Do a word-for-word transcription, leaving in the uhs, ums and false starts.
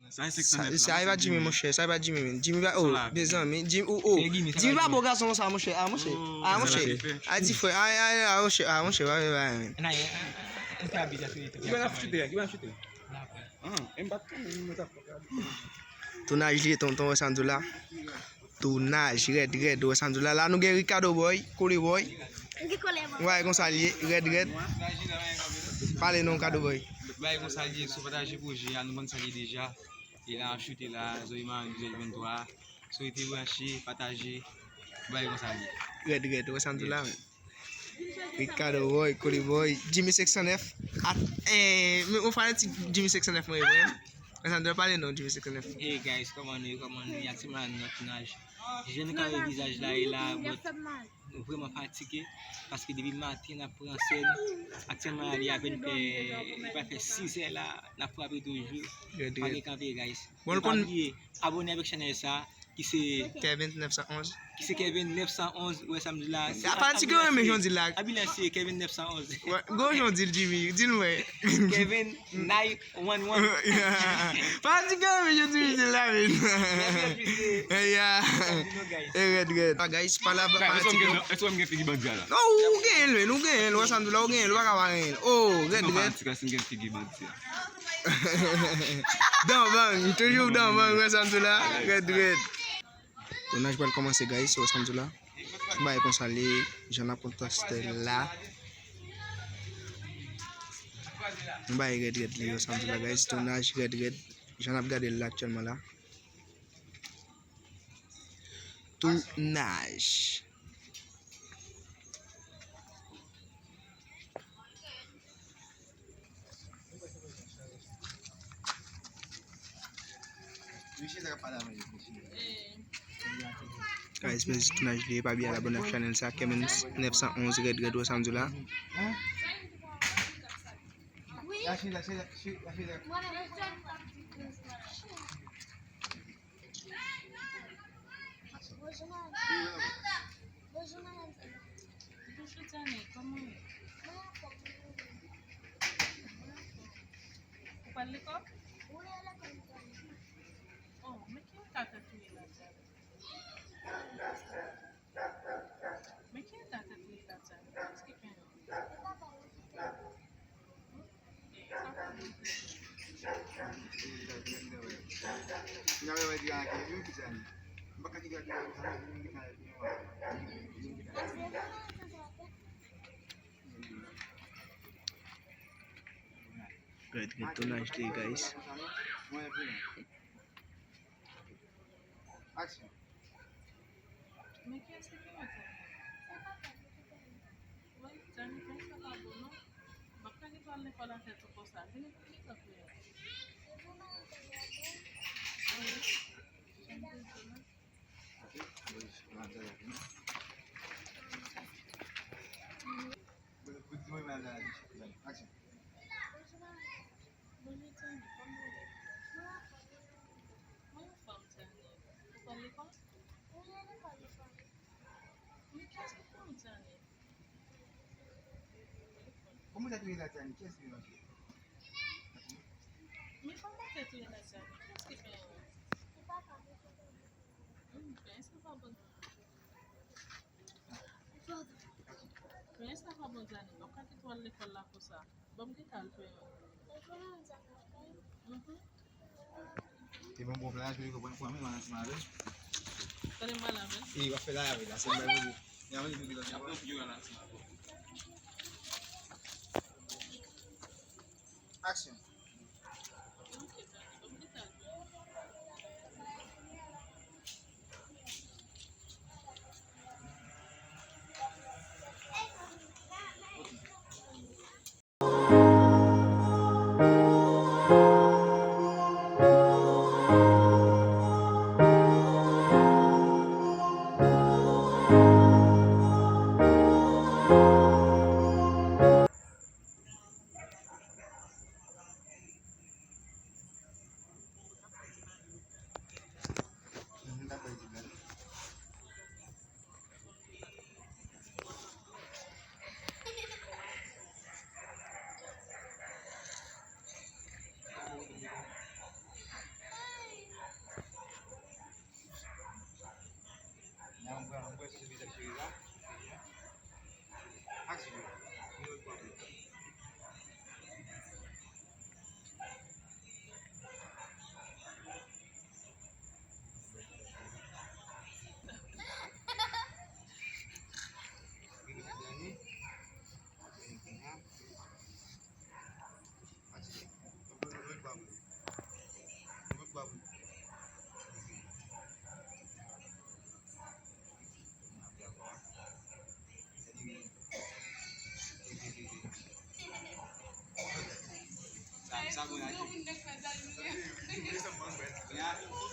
Sa e pa Jimmy, monchè, sa e pa Jimmy, men. Jimmy pa, oh, mezanmi, Jimmy, oh, oh. Jimmy pa bon gason konsa, monchè, ah, monchè, ah, monchè. A di frè, ah, ah, ah, monchè, ah, monchè, pa, pa, pa. Tounaj li ye, tonton, wè sa m di w la. Tounaj rèd rèd, wè sa m di w la. La nou gen Ricardo Boy, Kole Boy. Ou gen Kole Boy. Wè konsa li ye, rèd rèd. Pale non, Ricardo Boy. Bay konsa li ye, sou pataje pwojè a, nou konn sa li ye deja. E la, ap choute la, Zoe Marie, Zoe venntwa. So, rete branche, pataje, bay konsa li ye. Rèd rèd, wè sa m di w la, men. Ricardo Boy, Kole Boy, Jimmy senk san nèf. At, eh, men ou fanatik Jimmy senk san nèf mwen ye, mwen. Wè sa m di w la, pale non, Jimmy senk san nèf. Hey guys, kòman nou ye, kòman nou ye? Aktyèlman la nou nan tounaj. Jan nou ka wè vizaj la e la, but nou vrèman fatige, paske depi maten n ap pran sèn. Aktyèlman la li apèn fè, li pa fè sizè la, n ap frape toujou. Pa gen kanpe, guys. Bon, nou pa bliye abòne avèk chanèl sa, ki se Kevin nèf san onz. Ki se Kevin nèf san onz, wè sa m di w la. Se a fanatik yo renmen jan w di l la. Ambulans se Kevin nèf san onz. Wè, gwo jan w di l, Jimmy, di l mwen. Kevin nine one one. Fanatik yo renmen jan w di l la, men. Yeah. E rèd rèd. Ah, guys, pale avèk fanatik yo. Èske w gen figi bandi a la? Non, ou genyen l, men, ou genyen l, wè sa m di w la, ou genyen l, ou pa ka pa genyen l. Oh, rèd rèd. Fanatik la, si m gen figi bandi a. Dan bang, toujou dan bang, wè sa m di w la, rèd rèd. Tounaj pral kòmanse, guys, wè sa m di w la. Bagay konsa li, jan n ap kontakte la. Yon bagay rèd rèd li, wè sa m di w la, guys, tounaj rèd rèd. Jan n ap gade l la aktyèlman la. Tounaj. Guys, mezi tounaj li, pa bliye abòne ak chanèl sa, Kevin nèf san onz, rèd rèd, wè sa m di w la. Bonjou, madanm. Bonjou, madanm Zana. Bonjou, Zana. Kòman w ye? Mwen anfòm, mwen anfòm. Ou pral lekòl? Wi, e lekòl m pral. Oh, men ki eta tèt ou ye la, Zana? Men ki eta tèt ou ye la, Zana? Kiyès ki fè w? Se papa mwen ki fè m. Gade, gade tounaj li, guys. Aksyon. Men kiyès ki fè w sa? Wi, Zani, men sa pa bon non. M ap tann li pral lekòl avèk ou konsa. Vini pou li tankou yo. Wi. Jan m te di w la. Aksyon. Bonjou, Zani. Kòman w ye? Mwen anfòm, Zani. Ou pral lekòl? Wi, mwen pral lekòl. Men kiyès ki fè w, Zani? Kòman w te touye la, Zani? Kiyès ki fè w? Men kòman w te touye la, Zani? Kiyès ki fè w? Hmm, men sa pa bon. Men sa pa bon, Zani. W ap ka kite w al lekòl la konsa. Ban m kite al fè yon. Mhm. Te bon, bon plan, jodi, pou mwen, pou mwen, mwen ansanm avè l. Tande m pale avè l. E, w ap fè la avè l, la, se mwen, mwen, mwen, mwen, mwen, mwen, mwen. Aksyon.